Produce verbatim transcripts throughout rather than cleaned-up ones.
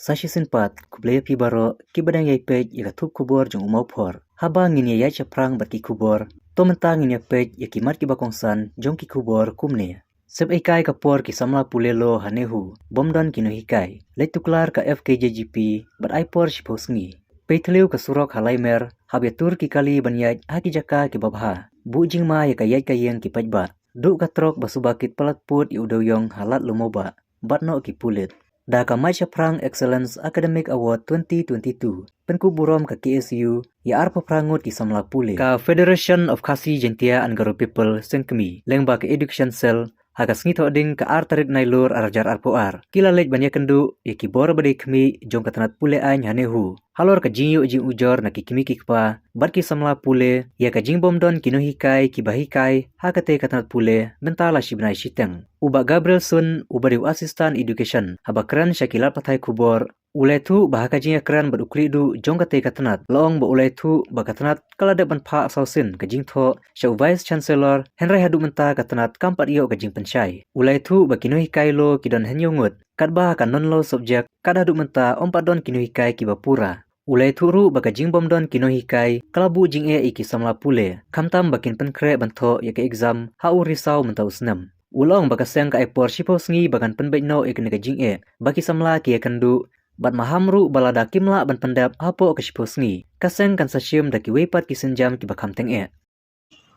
Sa shisien pat, khublei ïa phi baroh kiba dang ïai peit ïa ka thup khubor jong U Mawphor. Haba ngin ïa ïaid shaphrang bad ki khubor, to mynta ngin ïa peit ïa ki mat kiba kongsan jong ki khubor kumne. Sep eikai ka por ki samla pule law ha NEHU, bym don ki nonghikai. Leit tuklar ka F K J G P bad ai por shiphew sngi. Pei thliew ka surok ha Laimer, hap ïa tur ki kali ban ïaid ha ki jaka kiba bha. Buh jingma ïa ka ïaid ka ïeng ki paidbah. Duh ka trok ba suba kit palat pud ïa u dewïong ha Lad Lumawbah. Bat noh ki pulit. Da ka Mait Shaphrang Excellence Academic Award twenty twenty-two, pynkup burom ka K S U ïa arphew phra ngut ki samla pule. Ka Federation of Khasi Jaintia and Garo People Sengkmie, lyngba ka Education Cell, ha ka sngi Thohdieng ka ar tarik Nailur ar hajar arphew ar, ki la leit ban ïakynduh ïa ki bor ba dei khmih jong ka tnat pule aiñ ha NEHU. Halor ka jingïoh jingujor na ki kmie ki kpa bad ki samla pule ïa ka jingbym don ki nonghikai kiba hikai ha katei ka tnat pule mynta la shi bnai shiteng. U Bah Gabriel Sun, uba dei u Assistant Education, haba kren sha ki lad pathai khubor, u la ïathuh ba ha ka jingïakren bad u khlieh duh jong katei ka tnat, la ong ba u la ïathuh ba ka tnat ka la dep ban phah saw sien ka jingthoh sha u Vice Chancellor, hynrei haduh mynta ka tnat kam pat ïoh ka jingpynshai. U la ïathuh ba ki nonghikai law ki don hynñiew ngut, katba ha ka non-law subject, kat haduh mynta ym pat don ki nonghikai kiba pura. U la ïathuh ruh ba ka jingbym don ki nonghikai ka la buh jingeh ïa ki samla pule, khamtam ba kin pynkhreh ban thoh ïa ka exam ha u Risaw mynta u snem. U la ong ba ka seng ka ai por shiphew sngi ba kan pynbeit noh ïa kane ka jingeh ba ki samla ki ïakynduh, bad maham ruh ba lada kim lah ban pyndep hapoh ka shiphew sngi, ka seng kan sa shim da kiwei pat ki sienjam kiba kham tyngeh.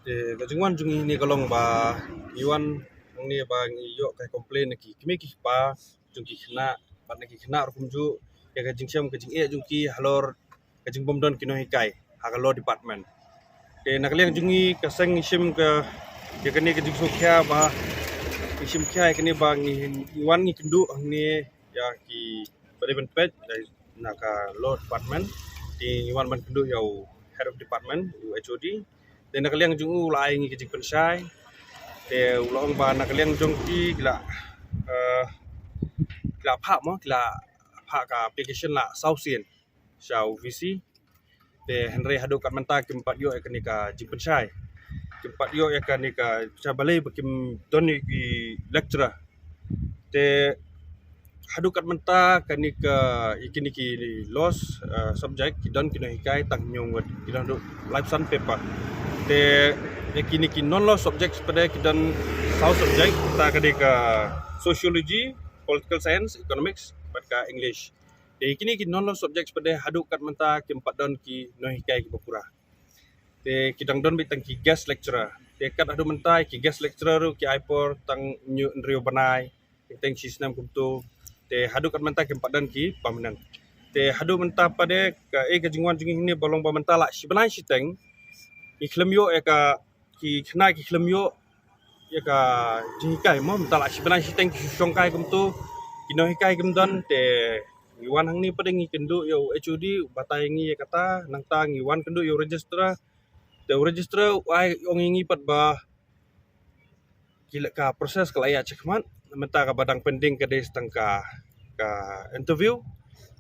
Te ka jingwan jong ngi hangne ka long ba ngi wan hangne ba ngi ïoh ka complain na ki kmie ki kpa jong ki khynnah, bad na ki khynnah ruh kumjuh, ïa ka jingshem ka jingeh jong ki halor ka jingbym don ki nonghikai ha ka law department. Te na ka liang jong ngi ka seng ngi shim ka, ïa kane ka jingsngewkhia ba ngi shim khia ïa kane ba ngi, ngi wan ngi kynduh hangne ïa ki ba dei ban peit na ka law department. Te ngi wan ban kynduh ïa u head of department, u H O D. Te na ka liang jong u la ai ngi ka jingpynshai. Te u la ong ba na ka liang jong ki ki la, eh, ki la phah mo, ki la phah ka application la saw sien sha u V C. Te hynrei haduh kat mynta kim pat ïoh ïa kane ka jingpynshai. Kim pat ïoh ïa kane ka, sha balei ba kim don ïa ki lecturer. Te haduh kat mynta kane ka, ïa kine ki law, eh, subject ki don ki nonghikai tang hynñiew ngut, ki don haduh laiphew san paper. Te ïa kine ki non-law subject pat de ki don saw subject, ta ka dei ka sociology, political science, economics, bad ka English. Te ïa kine ki non-law subject pat de haduh kat mynta kim pat don ki nonghikai kiba pura. Te ki dang don beit tang ki guest lecturer. Te kat haduh mynta ki guest lecturer ruh ki ai por tang hynñiew hynriew bnai, teng shi snem kumto. Te haduh kat mynta kim pat don ki permanent. Te haduh mynta pat de ka, eh, ka jingwan jong ngi hangne ba long ba mynta la shi bnai shiteng, ngi khlem ïoh ïa ka, ki khynnah ki khlem ïoh ïa ka jinghikai mo, mynta la shi bnai shiteng ki shu shongkai kumto, ki nonghikai kim don. Te ngi wan hangne pat de ngi kynduh ïa u H O D, u batai ngi ïa kata, nangta ngi wan kynduh ïa u registrar. Te u registrar u ai ong ïa ngi pat ba ki la, ka process ka la ïaid shakhmat, mynta kaba dang pending ka dei tang ka, ka interview.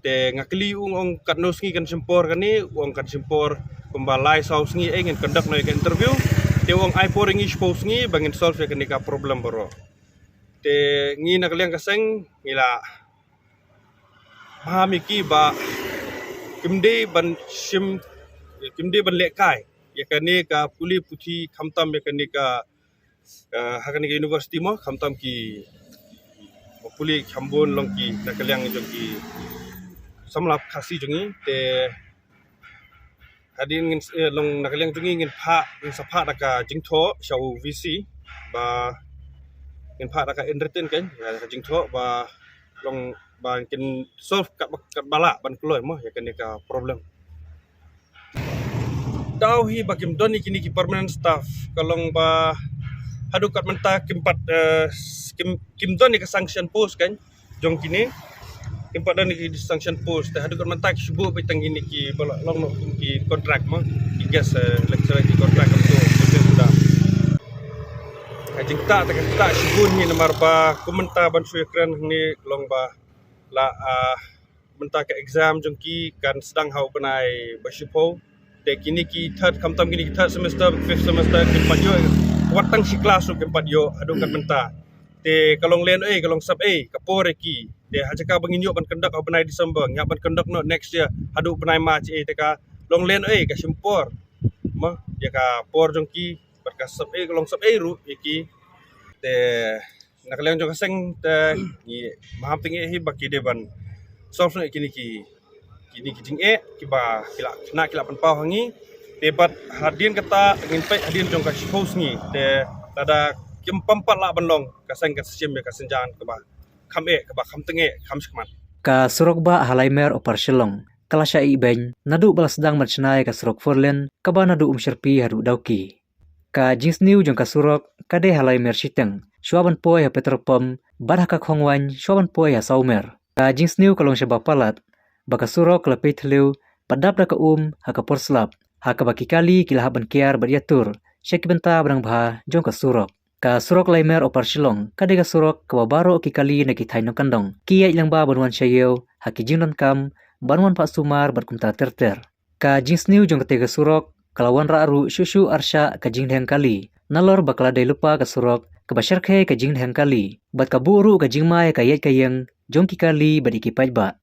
Te nga kylli u, ong katno sngi kan shim por kane, u ong kan shim por kumba lai saw sngi, eh, ngin conduct noh ïa ka interview. Te u ong ai por ïa ngi shiphew sngi ba ngin solve ïa kane ka problem baroh. Te ngi na ka liang ka seng ngi la maham ïa ki ba kim dei ban shim, kim dei ban lehkai ïa kane ka pule puthi, khamtam ïa kane ka, eh, ha kane ka university mo, khamtam ki pule kham bun long ki na ka liang jong ki samla Khasi jong ngi. Te hadien ngin, eh, long na ka liang jong ngi ngin phah, ngin sa phah da ka jingthoh sha u V C ba ngin phah da ka in written, kan, da ka jingthoh ba long ba kin solve kat ba, kat ba lah ban kloi mo ïa kane ka problem. Tau hi ba kim don ïa kine ki permanent staff, ka long ba haduh kat mynta kim pat, eh, kim, kim don ïa ka sanction post, kan, jong kine. Kim pat don ïa ki sanction post, te haduh kat mynta ki shu buh beit tang kine ki ba la long noh ki contract mo, ki guest, eh, lecturer ki contract kumto, kumto. Ka jingktah, te ka jingktah shibun hi namar ba kum mynta ban shu ïakren hangne long ba la, ah, mynta ka exam jong ki kan sdang ha u bnai ba shiphew. Te kine ki third, khamtam kine ki third semester, fifth semester, kim pat ïoh wat tang shi class ruh kim pat ïoh haduh kat mynta. Te ka long lehnohei, ka long sap ei, ka por ïa ki. Te ha jaka ba ngin ïoh ban conduct ha u bnai December, ngin ïoh ban conduct noh next year haduh u bnai March, eh, te ka long lehnohei, ka shim por. Mo, ïa ka por jong ki, bad ka sap ei, ka long sap ei ruh ïa ki. Te na ka liang jong ka seng te ngi maham teng eh hi ba ki dei ban solve noh ïa kine ki, kine ki jingeh kiba ki la, na ki la pynpaw ha ngi. Te bad hadien kata ngin peit hadien jong ka shiphew sngi. Te lada kim pam pat lah ban long, ka seng kan sa shim ïa ka synjam kaba kham eh, kaba kham teng eh, kham shakmat. Ka surok bah ha Laimer Upper Shillong ka la shah ibeiñ naduh ba la sdang ban shna ïa ka surok four lane kaba naduh Umshyrpi haduh Dawki. Ka jingsniew jong ka surok ka dei ha Laimer shiteng shuwa ban poi ha petrol pump bad ha ka Khongwaiñ shuwa ban poi ha Sawmer. Ka jingsniew ka long shaba palat ba ka surok ka la pei thliew bad dap da ka um ha ka por slap, ha kaba ki kali ki la hap ban kiar bad ïatur sha ki bynta ba dang bha jong ka surok. Ka surok Laimer Upper Shillong ka dei ka surok kaba baroh ki kali na ki thaiñ nongkyndong ki ïaid lyngba ban wan sha ïew ha ki jingdonkam, ban wan phah sumar bad kumta ter ter. Ka jingsniew jong katei ka surok ka la wanrah ruh shuh shuh arshah ka jingdheng kali nalor ba ka la dei lypa ka surok kaba shyrkhei ka jingdheng kali bad ka buh ruh ka jingma ïa ka ïaid ka ïeng jong ki kali bad ïa ki paidbah.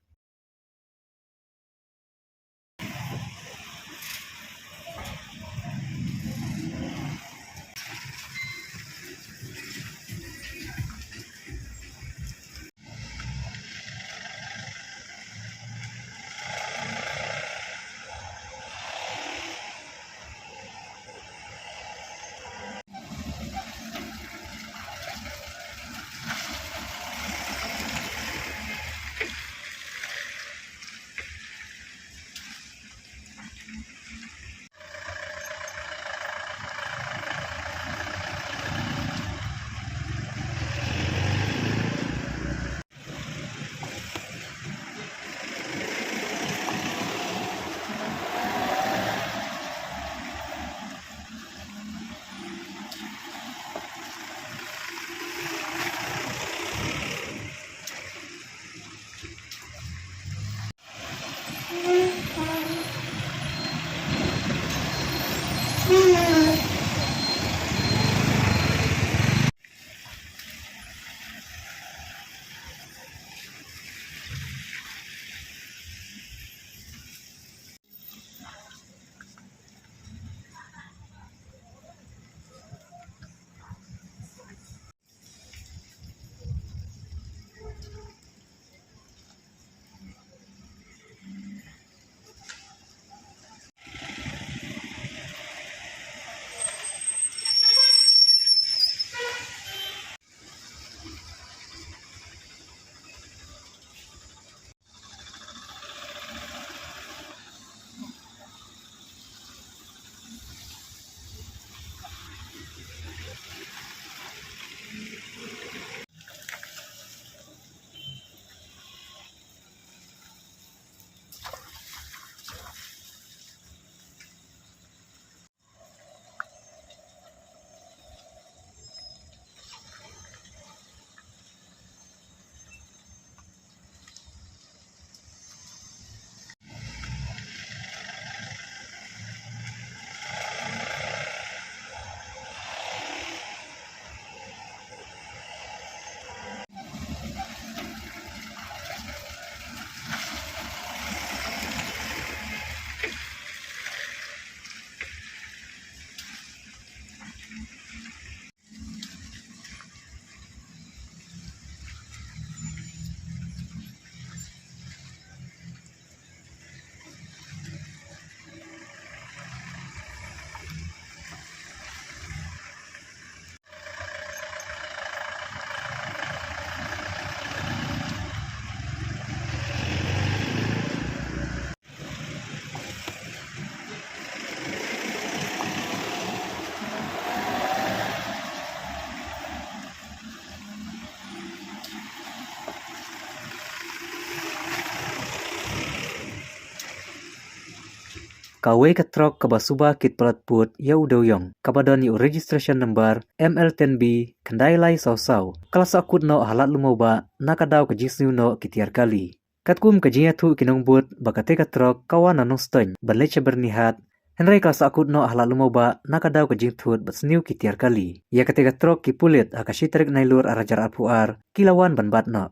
Kawei ka trok kaba suba kit palat put ïa u dewïong kaba don ïa u registration number M L ten B khyndai lai saw saw ka la sahkut noh ha Lad Lumawbah na ka daw ka jingsniew noh ki tiar kali. Katkum ka jingïathuh ki nongbud ba katei ka trok ka wan na Nongstoiñ ban leit sha Byrnihat, hynrei ka la sahkut noh ha Lad Lumawbah na ka daw ka jingthut bad sniew ki tiar kali. Ïa katei ka trok ki pulit ha ka shi tarik Nailur ar hajar arphew ar ki la wan ban bat noh.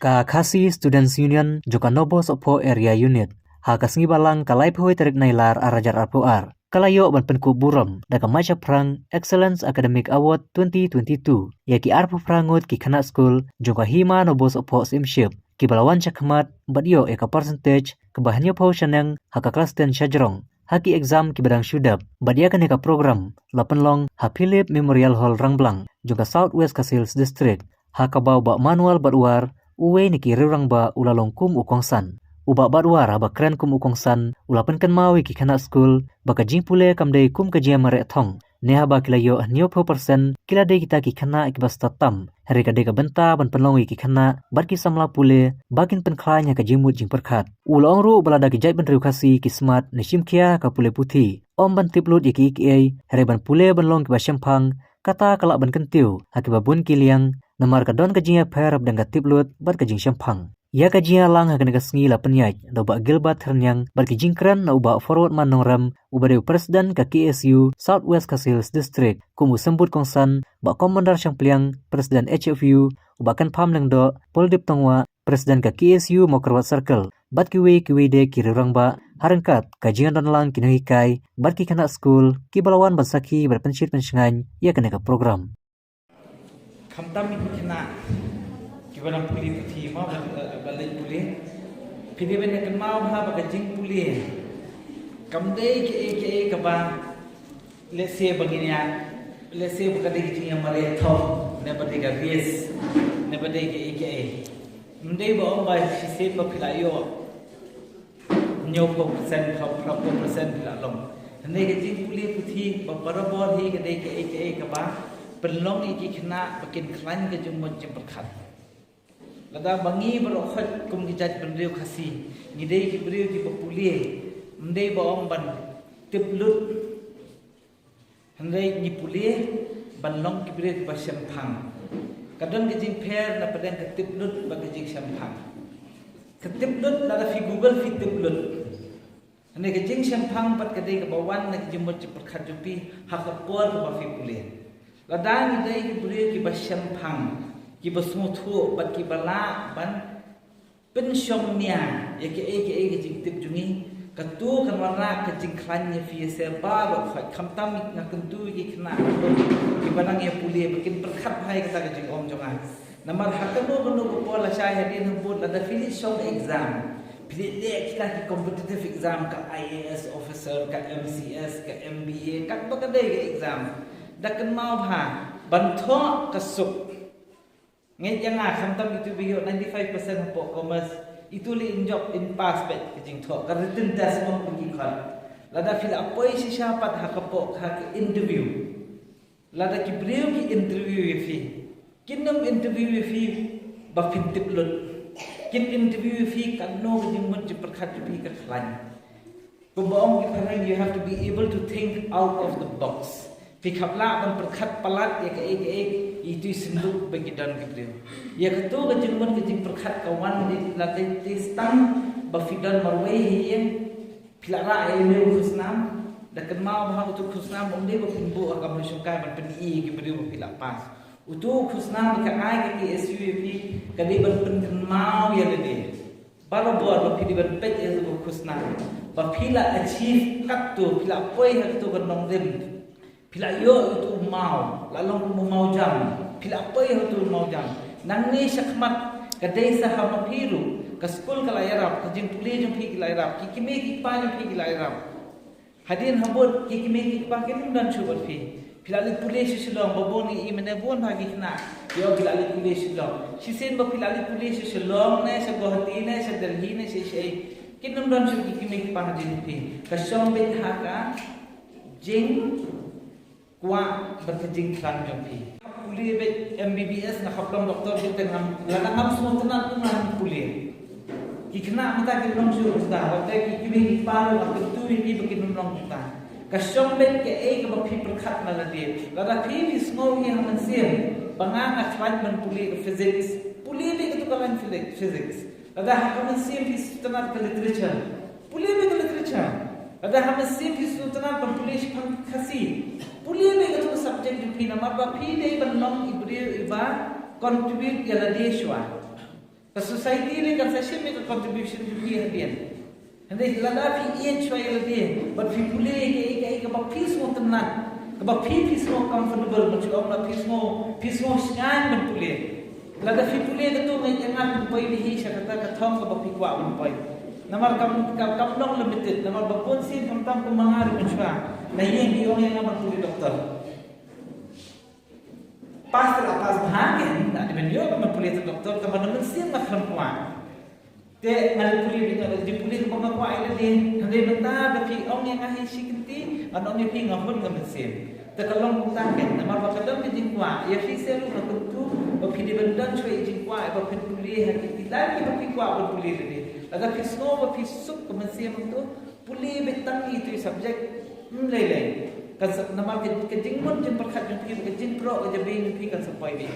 Ka Khasi Students Union jong ka Nobo Sohphoh Area Unit, ha ka sngi Balang ka laiphew tarik Nailar arhajar arphew ar, ka la ïoh ban pynkup burom da ka Mashaphrang Excellence Academic Award twenty twenty-two ïa ki arphew phra ngut ki khynnah skul jong ka Hima Nobo Sohphoh Syiemship, kiba la wan shakhmat bad ïoh ïa ka percentage kaba hynñiewphew shaneng ha ka klas ten shajrong ha ki exam kiba dang shu dep. Bad ïa kane ka program la pynlong ha Philip Memorial Hall Rangblang jong ka South West Khasi Hills District, ha kaba u Bah Manuel Batwar, uwei na ki riew rangbah, u la long kum u kongsan. U Bah Batwar, haba kren kum u kongsan, u la pynkynmaw ïa ki khynnah skul ba ka jingpule kam dei kum ka jingïamareh thong, ne haba ki la ïoh hynñiewphew percent, ki la dei kita ki khynnah kiba stad tam. Hynrei ka dei ka bynta ban pynlong ïa ki khynnah bad ki samla pule ba kin pynkhlaiñ ha ka jingmut jingpyrkhat. U la ong ruh ba lada ki jaitbynriew Khasi ki smat ne shim khia ha ka pule puthi, ym ban tip lut ïa kiei kiei, hynrei ban pule ban long kiba shemphang, kata ka lah ban kyntiew ha kiba bun ki liang, namar ka don ka jingïapher hapdeng ka tip lut bad ka jingshemphang. Ïa ka jingïalang ha kane ka sngi la pynïaid da u Bah Gilbert Thyrniang bad ki jingkren na u Bah Forwardman Nongrem, uba dei u President ka K S U South West Khasi Hills District, kum u symbud kongsan, Bah Commander Shangpliang, President H F U, u Bah Kynpham Lyngdoh, Poldip Tongwah, President ka K S U Mawkyrwat Circle, bad kiwei kiwei de ki riew rangbah, ha ryngkat ka jingdon lang ki nonghikai bad ki khynnah skul, kiba la wan ban sakhi bad pynshit pynshngaiñ ïa kane ka program. Khamtam ïa ki khynnah kiba dang pule puthi, mo, ba, ba leit pule. Phi dei ban ïa kynmaw bha ba ka jingpule kam dei kaei kaei kaba, let's say, ba ngin ïa, let's say, ba ka dei ka jingïamareh thong, ne ba dei ka race, ne ba dei kaei kaei. Ym dei ba ong ba shisien ba phi la ïoh hynñiewphew percent, phraphew percent phi la long. Hynrei ka jingpule puthi ba barabor hi ka dei kaei kaei kaba pynlong ïa ki khynnah ba kin khlaiñ ka jingmut jingpyrkhat. Lada ba ngi baroh khoit kum ki jaitbynriew Khasi ngi dei ki briew kiba pule, ym dei ba ong ban tip lut, hynrei ngi pule ban long ki briew kiba shemphang. Ka don ka jingpher na pdeng ka tip lut bad ka jingshemphang. Ka tip lut, lada phi Google phi tip lut. Hynrei ka jingshemphang pat ka dei kaba wan na ka jingmut jingpyrkhat jong phi ha ka por kaba phi pule. Lada ngi dei ki briew kiba shemphang, kiba sngewthuh bad kiba lah ban pynshong nia ïa kaei kaei ka jingtip jong ngi, kato kan wanrah ka jingkhlaiñ ïa phi ïa se baroh khoit. Khamtam nga kyntu ïa ki khynnah kiba nang ïa pule ba kin pyrkhat bha ïa kata ka jingong jong nga. Namar ha kano kano ka por lashai hadien habud lada phi leit shong exam, phi leit leh kita ki competitive exam, ka I A S officer, ka M C S, ka M B A, katba ka dei ka exam, da kynmaw bha, ban thoh ka suk. Ngeit ïa nga, khamtam itu ba ïoh ninety-five percent hapoh commerce, itu lei in jop in pass beit ka jingthoh, ka written test mo ki khot. Lada phi la poi shisha pat ha ka poh, ha ka interview, lada ki briew ki interview ïa phi, kin ym interview ïa phi ba phin tip lut. Kin interview ïa phi kano ka jingmut jingpyrkhat jong phi ka khlaiñ. Kumba ong ki phareng, you have to be able to think out of the box. Phi kham lah ban pyrkhat palat ïa kaei kaei, itu i synduk ba ki don ki briew. Ïa kato ka jingmut ka jingpyrkhat ka wan dei lada dei tang ba phi don marwei ha ïing, phi la rah ïa une u khusnam, da kynmaw bha utu u khusnam ym dei ba phin buh ha ka mashongkai ban pyni ïa ki briew ba phi la pass. Utu u khusnam ba ka ai ka K S U ïa phi ka dei ban pynkynmaw ïa lade. Barabor ba phi dei ban peit ïa utu u khusnam ba phi la achieve katto, phi la poi ha kato ka nongrim. Phi la ïoh utu u maw, la long kum u mawjam. Phi la poi ha utu u mawjam. Nangne shakhmat ka dei sa ha ma phi ruh, ka skul ka la ïarap, ka jingpule jong phi ki la ïarap, ki kmie ki kpa jong phi ki la ïarap. Hadien habud ki kmie ki kpa kin ym don shuh bad phi. Phi la leit pule sha Shillong, ba bun ngi i mynne bun bha ki khynnah. Ïoh ki la leit pule Shillong. Shisien ba phi la leit pule sha Shillong ne sha Guwahati ne sha Delhi ne sha sha ei, kin ym don shuh ki kmie ki kpa hadien phi. Ka shong beit ha ka jingkwah bad ka jingkhlaiñ jong phi. Pule beit M B B S, nga hap long doktor, beit te ngam, lada ngam sngewtynnat ruh ngam pule. Ki khynnah mynta ki long shuh mynta, wat te ki kmie ki kpa ruh nga kyntu ïa ki ba kin ym long mynta. Ka shong beit kaei kaba phi pyrkhat na lade. Lada phi phi sngew ïa ha mynsiem ba nga nga khlaiñ ban pule ka physics, pule beit kato ka line physics. Lada ha ka mynsiem phi sngewtynnat ka literature, pule beit ka literature. Lada ha mynsiem phi sngewtynnat ban pule shaphang Khasi, pule beit kato ka subject jong phi, namar ba phi dei ban long i briew iba contribute ïa lade shuwa. Ka society lei kan sa shim ïa ka contribution jong phi hadien. Hynrei lada phi ïeit shuwa ïa lade bad phi pule ïa kaei kaei kaba phi sngewtynnat, kaba phi phi sngew comfortable, ban shu ong la phi sngew, phi sngew shngaiñ ban pule. Lada phi pule kato, nga ïeit nga phin poi hi sha kata ka thong kaba phi kwah ban poi. Namar kam, kam, kam long limited, namar ba bun sien khamtam kum ma nga ruh mynshuwa na ïing ki ong ïa nga ban pule doktor. Pass te la pass bha, kein da dei ban ïoh ban pule tang doktor, tangba na mynsiem nga khlem kwah. Te nga la pule beit, nga la dei pule kaba nga kwah ïa lade. Hynrei mynta da phi ong ïa nga hi shi kynti, ngan ong ïa phi nga hun nga mynsiem. Te ka long kumta kein, namar ba ka don ka jingkwah. Ïa phi seh ruh nga kyntu ba phi dei ban don shuwa ïa jingkwah ba phin pule ha ki, ki line kiba phi kwah ban pule lade. Lada phi sngew ba phi suk ka mynsiem hangto, pule beit tang ïa itu i subject. Ym lei lei. Kan sa, namar ka, ka jingmut jingpyrkhat jong phi, ka jingpyrkhat ka jingpyrkhat jong phi kan sa poi beit.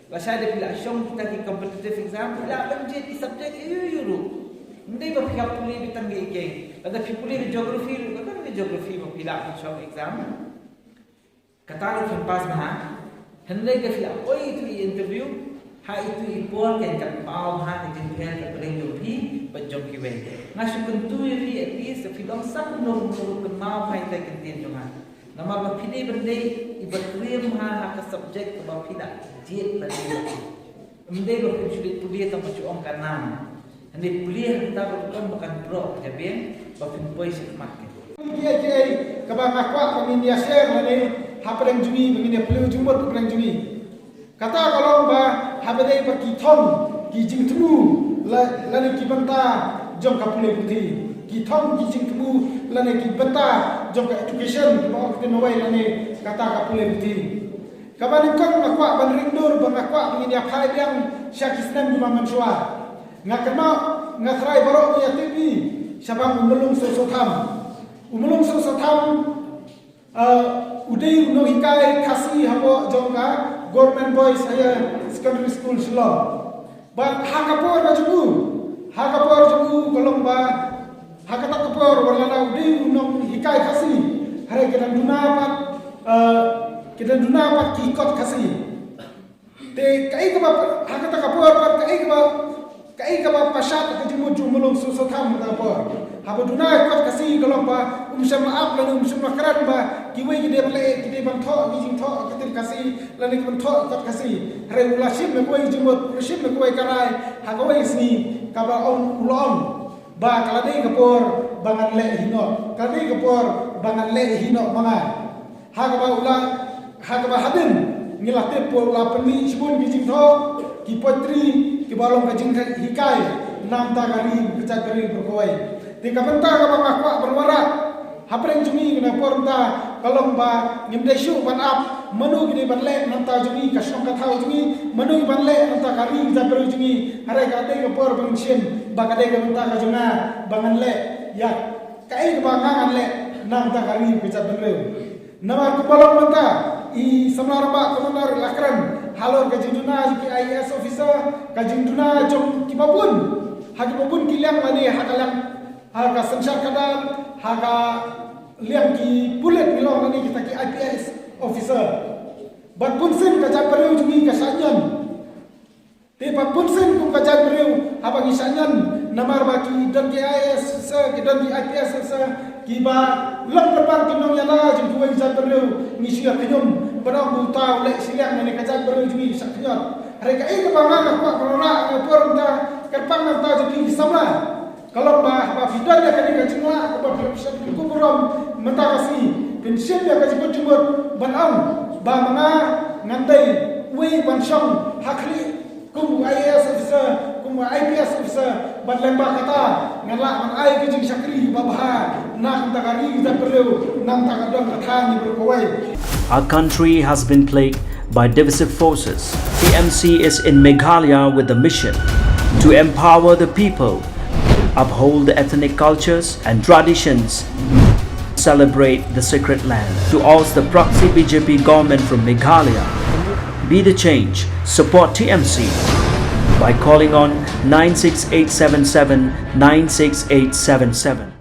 Lashai da phi la shong kita ki competitive exam, phi lah ban jied ki subject aiu aiu ruh. Ym dei ba phi hap pule beit tang ïa kiei. Lada phi pule ïa geography ruh, ka don ïa geography ba phi lah ban shong exam. Kata ruh phin pass bha. Hynrei ka phi la oi itu i interview, ha itu i por kan, kan paw bha ka jingpher ka pyrshah jong phi bad jong kiwei. Nga shu kyntu ïa phi, at least phi long san num num kynmaw bha ïa ka ktien jong nga. Namar ba phi dei ban dei iba triem ha, ha ka subject kaba phi la jied lade. Ym dei ba phin shu leit pule tang ba shu ong ka nam. Hynrei pule ha kata ba ka don ba kan pynroi ka jabieng ba phin poi shakhmat kein. Kiei kiei kaba nga kwah ba ngin ïa share lane hapdeng jong ngi ba ngin ïa plie jingmut hapdeng jong ngi. Kata ka long ba haba dei ba ki thong ki jingthmu la, lane ki bynta jong ka pule puthi. Ki thong ki jingthmu lane ki bynta jong ka education kiba ong ktien Nongwei lane kata ka pule puthi. Kaba nyngkong nga kwah ban ring dur ba nga kwah ba ngin ïa phai biang sha ki snem kiba mynshuwa. Nga kynmaw nga trai baroh ngi ïa tip hi shaphang u Mahlung Soso Tham. U Mahlung Soso Tham, eh, u dei u nonghikai Khasi hapoh jong ka Government Boys Higher Secondary School Shillong. Bad ha ka por ka jong u, ha ka por jong u ka long ba ha kata ka por wat lada u dei u nonghikai Khasi, hynrei ki dang duna pat, eh, ki dang duna pat ki kot Khasi. Te kaei kaba, ha kata ka por pat kaei kaba, kaei kaba pynshai ka jingmut jong u Mahlung Soso Tham ha kata ka por. Haba duna kot Khasi ka long ba um shym la ap lane um shym la kren ba kiwei ki dei ban leh, ki dei ban thoh ki jingthoh ka ktien Khasi lane ki ban thoh kot Khasi. Hynrei u la shim ïa kawei ka jingmut, u la shim ïa kawei ka rai ha kawei ka sngi kaba ong, u la ong ba ka la dei ka por ba ngan leh hi noh, ka la dei ka por ba ngan leh hi noh ma nga. Ha kaba u la, ha kaba hadien ngi la tip ba u la pynmih shibun ki jingthoh, ki poetry kiba long ka jinghikai na ka bynta ka ri ka jaitbynriew baroh kawei. Te ka bynta kaba nga kwah ban wanrah hapdeng jong ngi na ka por mynta ka long ba ngim dei shuh ban ap mano ki dei ban leh na ka bynta jong ngi, ka shnong ka thaw jong ngi, mano ki ban leh na ka bynta ka ri ka jaitbynriew jong ngi. Hynrei ka dei ka por ba ngin shim ba ka dei ka bynta ka jong nga ba ngan leh ïa kaei kaba nga ngan leh na ka bynta ka ri ka jaitbynriew. Namar kumba long mynta i samla rangbah Commander la kren halor ka jingduna jong ki I A S officer, ka jingduna jong kiba bun ha kiba bun ki liang lane ha ka liang, ha ka synshar khadar, ha ka liang ki pulit ngi long lane kita ki I P S officer. Bad bunsien ka jaitbynriew jong ngi ka shah ñion. Te bad bunsien kum ka jaitbynriew haba ngi shah ñion, namar ba ki don ki I A S officer, ki don ki I P S officer, kiba long pynban ki nongïada jong kiwei ki jaitbynriew, ngi shu ïa khñium ban ong ba uta u leh shiliang, lane ka jaitbynriew jong ngi ka shah khñiot. Hynrei kaei kaba nga kwah ban wanrah ha ka por mynta, kyrpang na ka bynta jong ki samla, ka long ba haba phi don ïa kane ka jinglah kaba phi la pynshai pynkup burom mynta ka sngi, phin shim ïa ka jingkut jingmut ban ong ba ma nga ngan dei uwei ban shong ha khlieh kum u I A S officer, kum u I P S officer, bad lyngba kata ngan lah ban ai ka jingshakri ba bha na ka bynta ka ri ka jaitbynriew, na ka bynta ka dong ka thaiñ baroh kawei. Our country has been plagued by divisive forces. T M C is in Meghalaya with the mission to empower the people, uphold the ethnic cultures and traditions, celebrate the sacred land. To oust the proxy B J P government from Meghalaya, be the change. Support T M C by calling on nine six eight seven seven nine six eight seven seven.